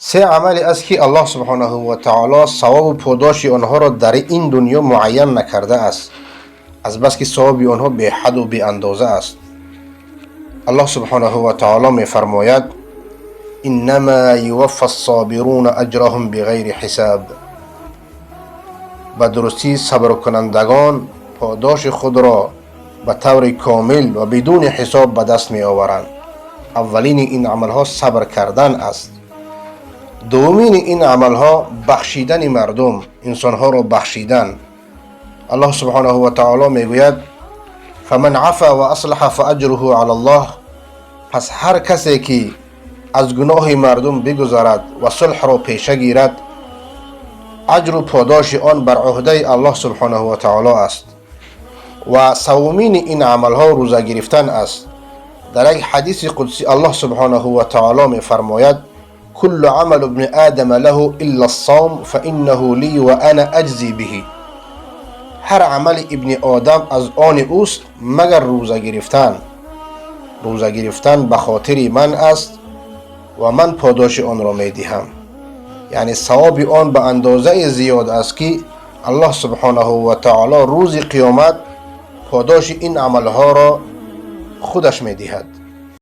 سه عملی است که الله سبحانه و تعالی ثواب و پاداش آنها را در این دنیا معین نکرده است، از بس که ثواب آنها بی حد و بی اندازه است. الله سبحانه و تعالی می فرماید: انما یوفی الصابرون اجرهم بغیر حساب. به درستی صبر کنندگان پاداش خود را به طور کامل و بدون حساب به دست می آورند. اولین این عملها صبر کردن است. دومین این عملها بخشیدن مردم، انسانها را بخشیدن. الله سبحانه و تعالی میگوید: فمن عفا و اصلح فاجره علی الله. پس هر کسی که از گناه مردم بگذرد و صلح را پیشه گیرد، اجر و پاداش آن بر عهده الله سبحانه و تعالی است. و سومین این عملها روزه گرفتن است. در یک حدیث قدسی الله سبحانه و تعالی می فرماید: كل عمل ابن آدم له إلا الصوم فإنه لي وأنا أجزي به. هر عمل ابن آدم از آن اوست مگر روزه گرفتن. روزه گرفتن به خاطر من است و من پاداش آن را می دهم. یعنی ثواب آن به اندازه زیاد است که الله سبحانه و تعالی روز قیامت پاداش این عملها را خودش می دهد.